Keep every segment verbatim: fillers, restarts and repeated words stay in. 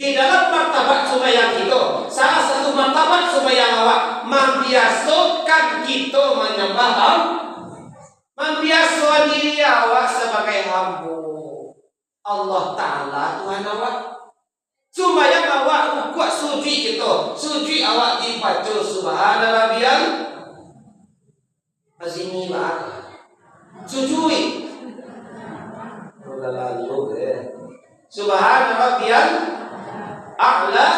Di dalam martabat sumbayang kito, salah satu martabat sumbayang awak mambiasokan kito manyambah Allah, mambiasoan diri awak sabagai hambo Allah Ta'ala, Tuhan awak. Sumbayang awak rukuak, sujuik kito, sujuik awak dibaco Subhana Rabbiyal Azimi, baa. Sujuik. Udah lalu, eh. Subhana Rabbiyal A'la.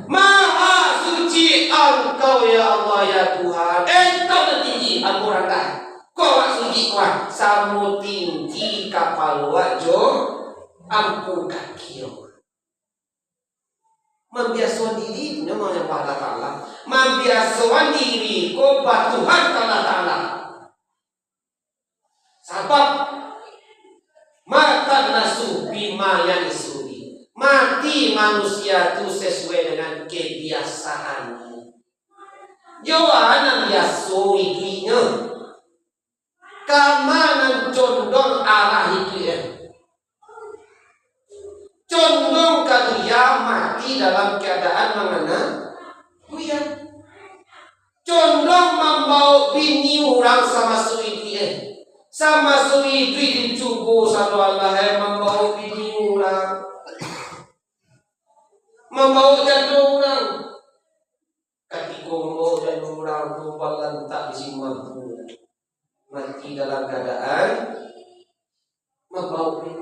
Maha suci Engkau, ya Allah, ya Tuhan. Engkau nan tinggi, ambo randah. Kok awak sujuik, wah, samo tinggi kapalo awak jo ampu kaki awak. Mambiasoan diri tu nyo manyambah Allah Ta'ala. Mambiasoan diri ko batuhan ka Allah Ta'ala. Sabab, matan nasu bima yang isuri. Mati manusia tu sasuai dengan kebiasaan. Jo a nan biaso iduiknyo. Kama nan condong arah iduik e. Condong ka dunia, mati dalam keadaan mangana dunia. Condong mambaok bini urang samaso iduik e. Samaso iduik dicubo sado Allah e mambaok bini urang. Mambaok jando urang. Katiko mambaok jando urang tu, palantak di sinan tu. Mati dalam keadaan mambaok bini.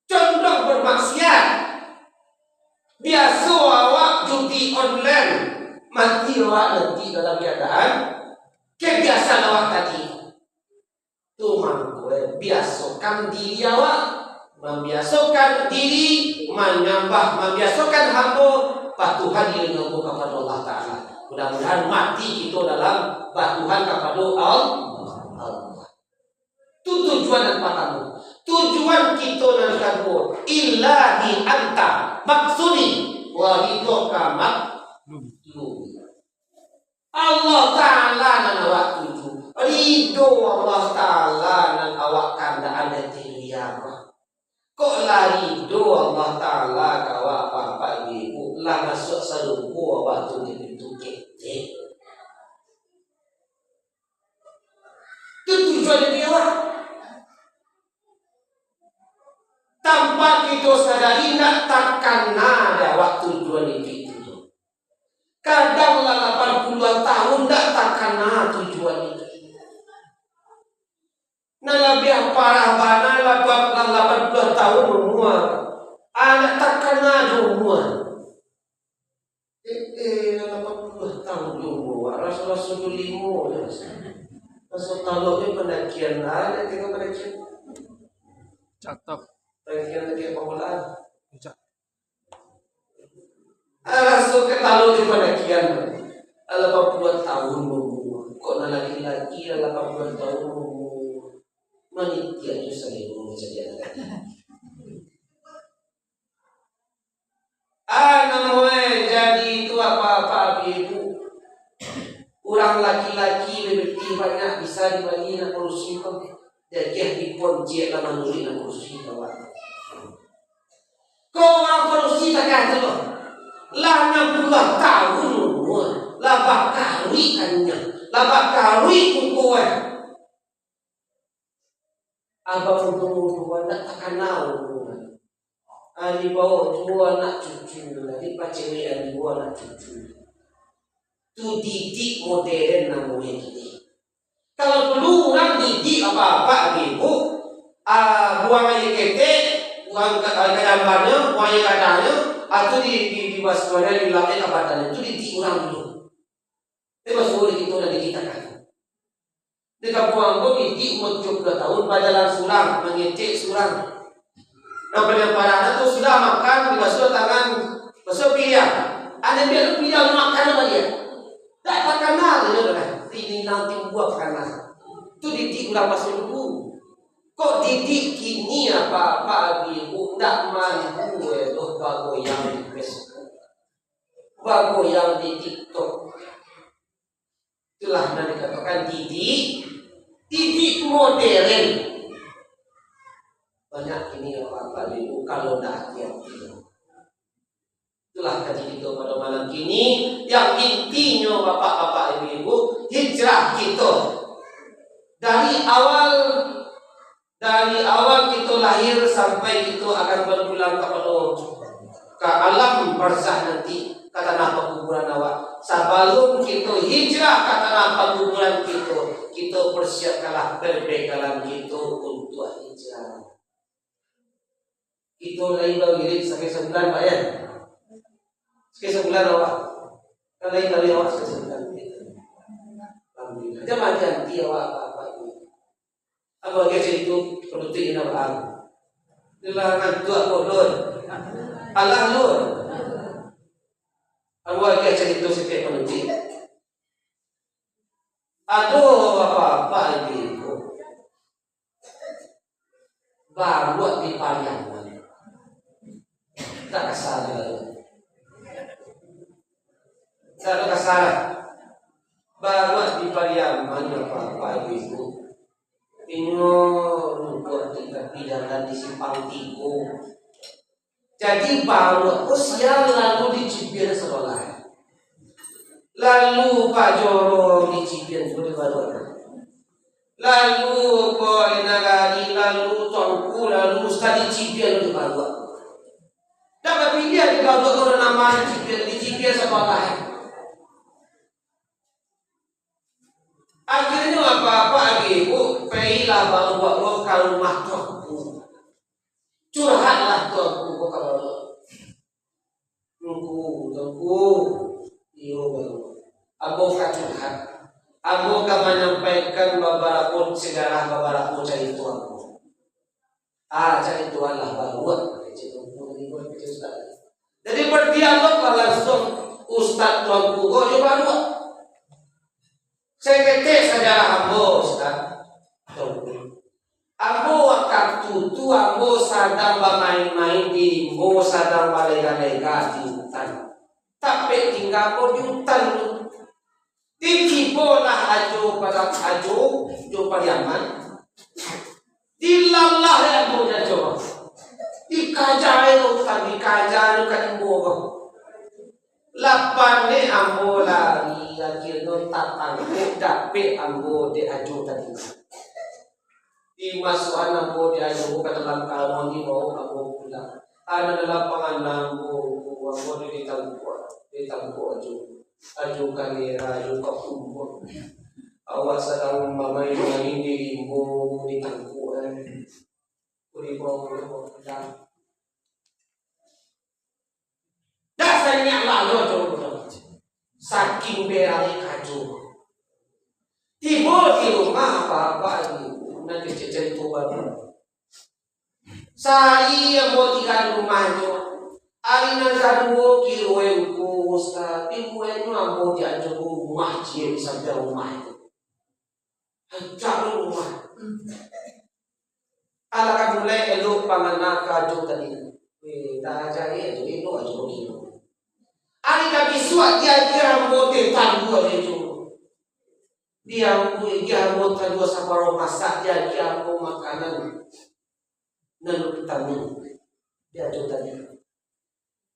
Condong bermaksiat. Biaso awak judi online. Mati awak nanti dalam keadaan kebiasaan awak tadi. Tu mangko, eh, biasokan diri awak. Mambiasokan diri manyambah, mambiasokan hambo patuhan diri hambo kapado Allah Ta'ala. Mudah-mudahan mati kito dalam patuhan kapado Allah. Tu tujuan nan partamo. Tujuan kito nan kaduo, ilahi anta maksudi, wa ridhoka matlub. Allah Ta'ala nan awak tuju, ridho Allah Ta'ala nan awak kandak-an di dunia ko. Kok lah ridho Allah Ta'ala ka awak, bapak ibu, lah masuak sarugo awak tu di pintu ketek. Tu tujuan iduik awak. Tanpa kito sadari, ndak takana dek awak tujuan iduik itu. Kadang lah lapan puluah tahun ndak takana tujuan iduik. Nan labiah parah bana, lapan, lah lapan puluah tahun umua. Ah, ndak takana jo umua. Eh, eh, lah lapan puluah tahun jo umua, raso-raso jo limo je. Raso talok je pandakian lah, dia tengok pandakian. Cakap. Pandakian lagi apa pula? Cak. Ah, raso ka talok je pandakian. Lah lapan puluah tahun umua. Kok nan laki-laki lah lapan puluah tahun umua. Manitiak je salimo macam dia. Ah, namo e jadi itu apa-apa, apo ibu. Urang laki-laki babiti banyak bisa dibali nak parusi ko. Jadi, ah, dipon ciek lah manuruik nak parusi kawan. Ko urang parusi takah tu, lah anam puluah tahun umua, lah bakaruik kanyang, lah bakaruik kuku e. Abang untuak mudo, ndak takana umua. Ah, dibaok juo anak cucu, dipacewekan juo anak cucu. Tu didik modern namonyo kini. Kalau dulu urang didik apak-apak, ibu, ah, buang aia ketek, buang ka-, ah, kadambannyo, buang aia gadahnyo, ah, tu di, di, di basuahnyo, dilapehkan ka badannyo, tu didik urang dulu. Tapi basuo di kito nan didik takah. Di kampuang ambo, didik umua tujuah puluah tahun, bajalan surang, mangecek surang. Nan paliang parah tu, sudah makan, dibasuah tangan, basuah piliang. Ado ambiak tu piliang, makan apo dia? Ndak takana tu, yo, kan? Ini nanti buah takana. Tu didik urang masa dulu. Kok didik kini apak-apak, ibu, ndak mampu, eh, doh bagoyang di Facebook. Bagoyang di TikTok. Itulah nan dikatokan didik, didik modern. Banyak ini, Bapak Ibu, kalau ndak hati-hati. Itulah kaji kito pado malam kini. Yang intinyo, Bapak-bapak, Ibu-ibu, hijrah kito dari awal, dari awal kito lahir sampai kito akan bapulang kapado, ka alam barzah nanti, ka tanah pakuburan awak. Sabalum kito hijrah ka tanah pakuburan kito, kito persiapkanlah pekalan kito untuak hijrah. Kito lai bawirid sakali sabulan, Pak, ya? Sakali sabulan awak. Kan lai tarawih awak sakali sabulan. Alhamdulillah. Jangan ganti awak apa-apa ini. Apa lagi cerita penutup ini, Pak? Itulah ngantuk aku, Lun. Alah, Lun. Apa lagi cerita setiap penutup? Aduh, apa-apa ini, Bu. Baruak di Pariaman. Tak kasar lalu. Tak ada kasar. Baruak di Pariaman, apa-apa itu. Inyo rumput di tepi jalan di Simpang Tigo. Jadi, baruak ko siang lalu dicibian sabalah. Lalu pajoro dicibian tu di baruak. Lalu ko di nagari, lalu tuanku, lalu ustaz dicibian di baruak. Dak bapiliah di baruak ko nan ma dicibian, dicibian sabalah. Akhirnyo apa-apa lagi, Bu, pailah baruak ko ka rumah tuanku. Curhatlah tuanku ko ka baruak. Tuanku, tuanku, iyo baruak. Ambo ka curhat. Ambo ka manyampaikan babarapo sejarah, babarapo carito ambo. Ah, caritolah baruak, kecek tuanku tadi, kecek ustaz. Jadi, berdialoglah langsung ustaz tuanku ko jo baruak. Saketek sajarah ambo, ustaz. Tuanku. Ambo wakatu tu, ambo sadang bamain-main di rimbo, sadang balega-lega di utan. Tapek tingga ambo di utan tu. Ditibolah Ajo Padang, Ajo jo Pariaman. Dilalah ambo di Ajo. Dikaja jo utan, dikaja jo ka rimbo. Lah panek ambo lari, akhirnyo tatangkek, dapek ambo dek Ajo tadi. Dimasuakan ambo dek Ajo ka dalam karung, dibaok ambo pulang. Ado dalam panganang ambo, ambo ditangkuak, ditangkuak Ajo. Ajo kalera, Ajo ka umur. Awak sadang bamain-main di rimbo, ditangkuak, eh. Dibaok, dibaok pulang. Dak sanyak lalo jo urang. Saking berang kajo. Tibo di rumah, bapak ibu nan kecek carito baru. Sahari ambo tingga di rumah tu. Ari nan kaduo, kiro e uko, Ustaz, di rumah tu ambo diajo rumah ciek di sampiang rumah tu. Ancak tu rumah. Alah ka mulai elok pangana ka Ajo tadi. Weh, dah aja ni, Ajo elok Ajo bagitu. Ari ka bisuak, diagiah ambo teh tangguah Ajo. Diagiah ambo tangguah saparoh masak, diagiah ambo makanan nan vitamin di Ajo tadi.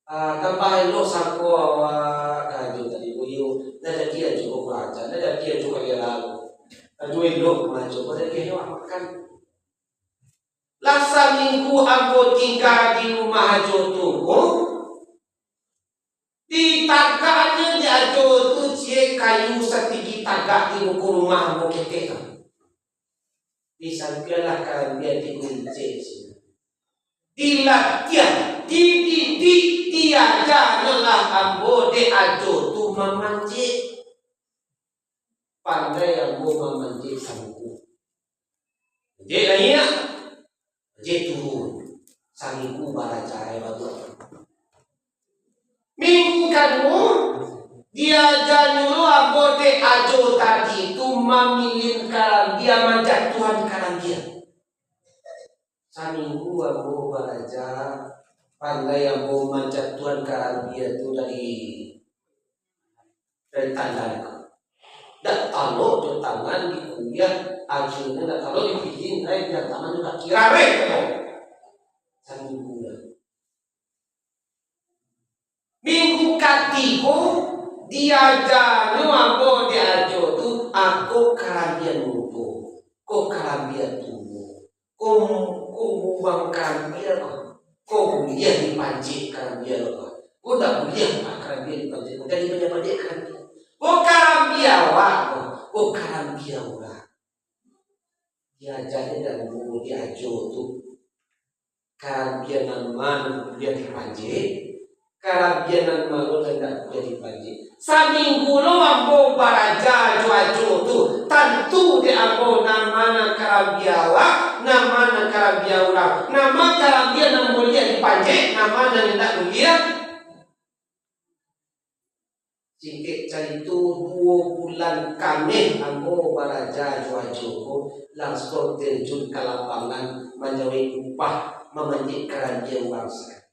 Ah, tambah elok sangko awak ka Ajo tadi, buyuang, ndak jadi Ajo baraja, ndak jadi Ajo kaliaran. Ajo elok maco, ndak jadi awak makan. Lah saminggu ambo tingga di rumah Ajo tu, ditagaknyo di Ajo tu ciek kayu satinggi tagak di muko rumah ambo ketek tu. Disampianlah karambia di gunjek sinan. Dilatiah, dididik, diajanyolah ambo dek Ajo tu mamanjek. Pandai ambo mamanjek saminggu. Manjek naiak, manjek turun. Saminggu baraja ai batua. Minggu kaduo, diajanyo ambo dek Ajo tadi tu mamilin karambia, manjatuahan karambia. Saminggu ambo baraja, pandai ambo manjatuahan karambia tu dari, dari tandan. Dak talok jo tangan dikuliah, akhirnyo dak talok dipilin, ai, dak tangan jo kaki, rareh tu. Saminggu lah. Minggu katigo, diajanyo ambo dek Ajo tu, ako karambia mudo, ko karambia tuo, ko, ko mubang karambia ko, ko buliah dipancik karambia ko, ko ndak buliah karambia dipancik, ko jadi banyak-banyak karambia. Ko karambia awak ko, ko karambia urang. Diajanyo dek ambo dek Ajo tu. Karambia nan ma nan buliah dipancik, karambia nan ma lo nan indak buliah dipancik. Saminggu lo ambo baraja jo Ajo tu, tantu dek ambo nan ma nan karambia awak, nan ma nan karambia urang, nan ma karambia nan buliah dipancik, nan ma nan indak buliah. Singkek carito, duo bulan kaneh ambo baraja jo Ajo ko, langsuang terjun ka lapangan, manjawek upah, mamanjek karambia urang sakali.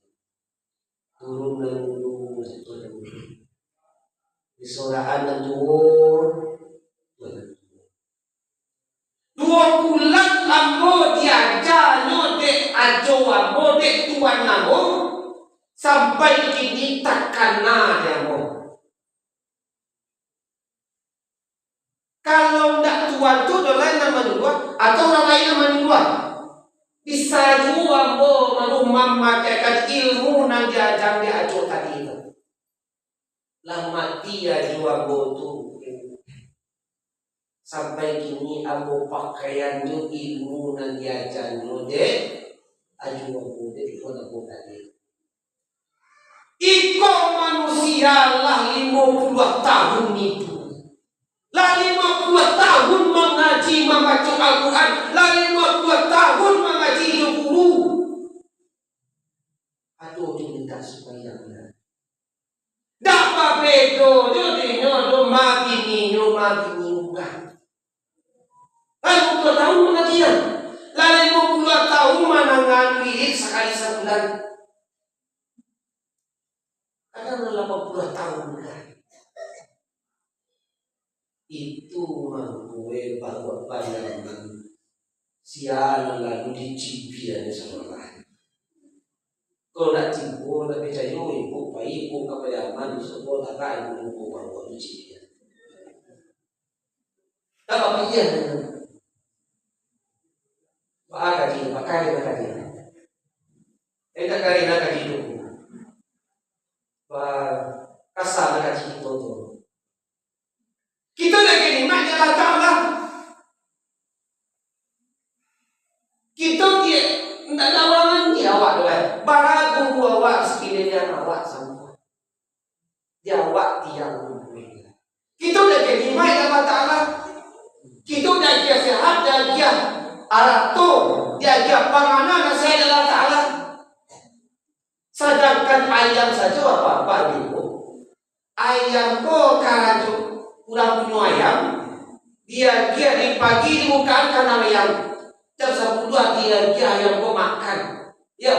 Turun nan mudo, turun nan mudo. Disoraan nan tuo, turun nan tuo. Duo bulan ambo diajanyo dek Ajo ambo, dek tuan ambo, sampai kini takana dek ambo. Kalau ndak tuan tu, urang lain nan manyuruah, atau urang lain nan manyuruah, bisa juo ambo manuh mamakaikan ilmu nan diaja dek Ajo tadi tu. Lah mati Ajo ambo tu. Sampai kini ambo pakaian jo ilmu nan diajannyo dek Ajo ambo, dek tuan ambo tadi. Iko manusia lah limo puluah tahun iduik, lah limo puluah tahun mangaji, mambaco Al-Quran, lah limo puluah tahun mangaji jo guru. Ado tu mintak sumbayang. Dak babedo jo dinyo do, ma bininyo, ma bini urang. Lah limo puluah tahun mangaji, lah limo puluah tahun manangah wirid sakali sabulan. Kadang lah lapan puluah tahun lah. Itu mangko e baruak bandaman, sia nan lalu dicibian sabalah. Kalau nak tibo, nak picayo, ibu pai, ibu ka Pariaman, iso ko tagak, ibu lupo baruak dicibian. Tak bapikia. Baa kaji, bakari nak kaji. Eh, tak kari nak kaji tu. Ba-, kasa nak kaji tu tu. Kito dak kini mak jalan Allah Taala. Kito di, ndak ada urang ni awak tu, eh. Bara guru awak, sekiranya awak sama. Di awak tiang guru. Kito dak kini mak jalan Allah Taala. Kito diagiah sehat, diagiah arato, diagiah panganan, nasihat Allah Taala. Sadangkan ayam sajo apa-apa, Ibu. Ayam ko karajo urang punyo ayam, diagiah di pagi, dibukaan kandang ayam. Jam sapuluah diagiah ayam ko makan. Yo.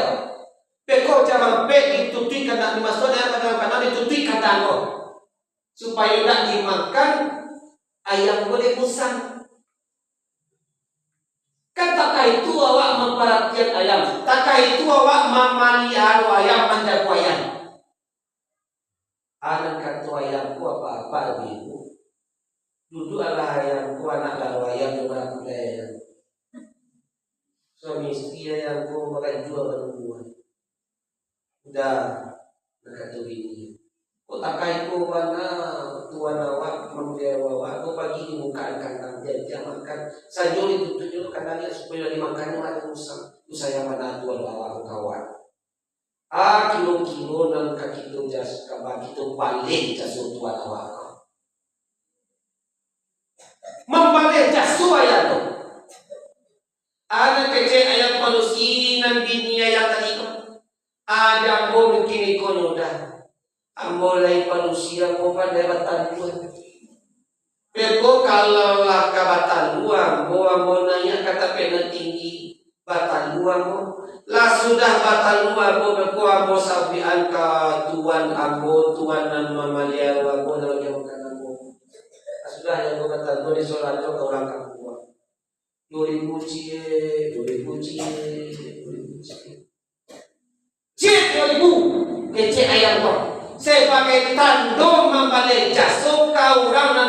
Beko jam ampek ditutuik kandang, dimasuakan ayam ka dalam kandang, ditutuik kandang ko. Supayo ndak dimakan, ayam ko dek musang. Kan takah itu awak mamparatian ayam, takah itu awak mamaliharo ayam, manjago ayam. Anak kato ayam ko apa-apa, Ibu. Duduaklah ayam ko, anak baro ayam jo barakulai ayam. Suami istri ayam ko baraduo-duo. Udah, nak kato bini. Kok takah iko bana, tuan awak mambiayo awak ko pagi dibukaan kandang, diagiah makan. Sajo ditutuik dulu kandang, supayo dimakan, ado musang. Usah yang bana tuan awak ko kawan. Ah, kiro-kiro nan ka kito jas-, ka ba-, kito baleh jaso tuan awak ko. Mambaleh jaso ayam tu. Anak kecek ayam padusi nan bini ayam tadi ko. Ado ambo mungkin iko nyo dah. Ambo lai padusi, ambo pandai batanduan. Beko kalau lah ka batanduan ambo, ambo naiak ka tapek nan tinggi. Batanduan ambo. Lah sudah batanduan ambo, beko ambo sabuikan ka tuan ambo, tuan nan mamaliaro ambo, nan manjagokan ambo. Lah sudah ambo batanduan, disorahnyo ka urang kampuang. Duo ribu ciek, duo ribu ciek, duo ribu ciek. Ciek dua ribu, kecek ayam ko, sabagai tando mambaleh jaso ka urang